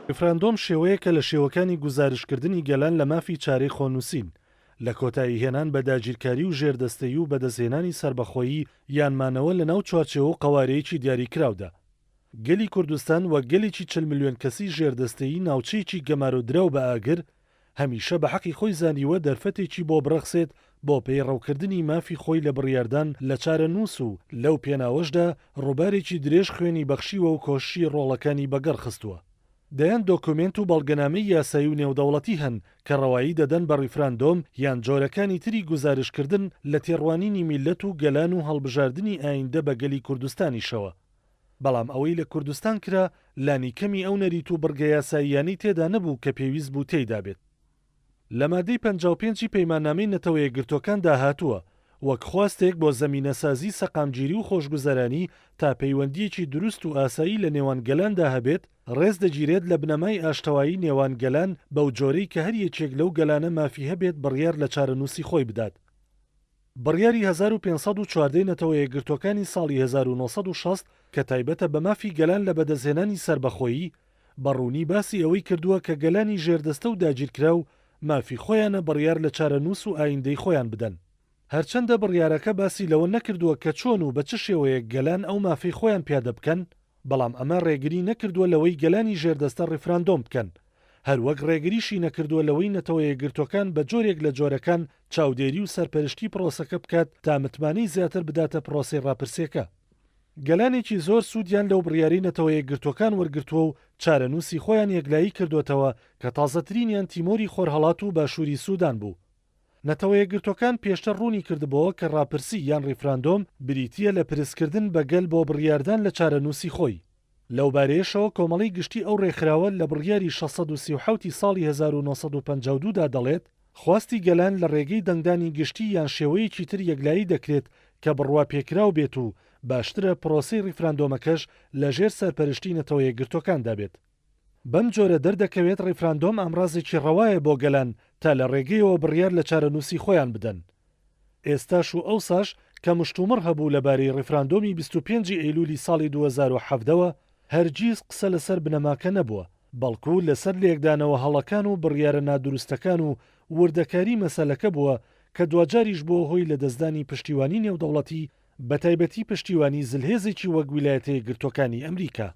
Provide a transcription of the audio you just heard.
ڕیفراندۆم شێوەیەکە لە شێوەکانی گوزارشتکردنی گەلان لە مافی چارەی خۆنووسین، لە کۆتایی هێنان بە داگیرکاری و ژێردەستەیی و بەدەستهێنانی سەربەخۆیی یان مانەوە لەناو چوارچێوە و قەوارەیەکی دیاریکراودا. گەلی کوردستان وەک گەلێکی 40 ملیۆن کەسی ژێردەستەیی ناوچەیەکی گەمارۆدراو بە ئاگر، هەمیشە بە حەقی خۆی زانیوە دەرفەتێکی بۆ بڕەخسێت بۆ پەیڕەوکردنی مافی خۆی لە بڕیاردان لە چارەنووس و لەو پێناوەشدا ڕووبارێکی درێژ خوێنی بەخشیوە و کۆششی ڕۆڵەکانی بەگەڕ خستووە. دەیان دۆکۆمێنت و بەڵگەنامەی یاسایی و نێودەوڵەتی هەن کە ڕەوایی دەدەن بە ڕیفراندۆم یان جۆرەکانی تری گوزارشتکردن لە تێڕوانینی میللەت و گەلان و هەڵبژاردنی ئایندە بە گەلی کوردستانیشەوە. بەڵام ئەوەی لە کوردستان کرا لانی کەمی ئەو نەریت و بڕگە یاساییانەی تێدا نەبوو کە پێویست بوو تێیدا بێت. لە مادەی 55 ی پەیماننامەی نەتەوە یەکگرتووەکاندا هاتووە، وەک خواستێک بۆ زەمینەسازی سەقامگیری و خۆشگوزەرانی تا پەیوەندییەکی دروست و ئاسایی لە نێوان گەلاندا هەبێت، ڕێز دەگیرێت لە بنەمای ئاشتەوایی نێوان گەلان بەو جۆرەی کە هەر یەکێک لەو گەلانە مافی هەبێت بڕیار لە چارەنووسی خۆی بدات. بڕیاری 1514 ی نەتەوە یەکگرتووەکانی ساڵی 1960 کە تایبەتە بە مافی گەلان لە بەدەستهێنانی سەربەخۆیی، بە ڕوونی باسی ئەوەی کردووە کە گەلانی ژێردەستە و داگیرکراو مافی خۆیانە بڕیار لە چارەنووس و ئایندەی خۆیان بدەن. هەرچەندە بڕیارەکە باسی لەوە نەکردووە کە چۆن و بە چ شێوەیەک گەلان ئەو مافەی خۆیان پیادە بکەن، بەڵام ئەمە ڕێگری نەکردووە لەوەی گەلانی ژێردەستە ڕیفراندۆم بکەن، هەروەک ڕێگریشی نەکردووە لەوەی نەتەوە یەکگرتووەکان بە جۆرێک لە جۆرەکان چاودێری و سەرپەرشتی پرۆسەکە بکات تا متمانەی زیاتر بداتە پرۆسەی ڕاپرسیەکە. گەلانێکی زۆر سوودیان لەو بڕیارەی نەتەوە یەکگرتووەکان وەرگرتووە و چارەنووسی خۆیان یەکلایی کردووەتەوە کە تازەترینیان تیمۆری خۆرهەڵات و باشووری سوودان بوو. نەتەوە یەکگرتووەکان پێشتر ڕوونی کردبۆوە کە ڕاپرسی یان ڕیفراندۆم بریتییە لە پرسکردن بە گەل بۆ بڕیاردان لە چارەنووسی خۆی. لەوبارەیەشەوە کۆمەڵەی گشتی ئەو ڕێکخراوە لە بڕیاری 637 ی ساڵی 1952 دا دەڵێت، خواستی گەلان لە ڕێگەی دەنگدانی گشتی یان شێوەیەکی تر یەکلایی دەکرێت کە بڕوا پێکراو بێت و باشترە پرۆسەی ڕیفراندۆمەکەش لە ژێر سەرپەرشتی نەتەوە یەکگرتووەکاندا بێت. بەم جۆرە دەردەکەوێت ڕیفراندۆم ئامرازێکی ڕەوایە بۆ گەلان تا لە ڕێگەیەوە بڕیار لە چارەنووسی خۆیان بدەن. ئێستاش و ئەوساش کە مشتومڕ هەبوو لەبارەی ڕیفراندۆمی 25 ی ئەیلولی ساڵی 2017 وە هەرگیز قسە لەسەر بنەماکە نەبووە، بەڵکو لەسەر لێکدانەوە هەڵەکان و بڕیارە نادروستەکان و وردەکاری مەسەلەکە بووە کە دواجاریش بووە هۆی لەدەستدانی پشتیوانی نێودەوڵەتی بەتایبەتی پشتیوانی زلهێزێکی وەک ویلایەتە یەکگرتووەکانی ئەمریکا.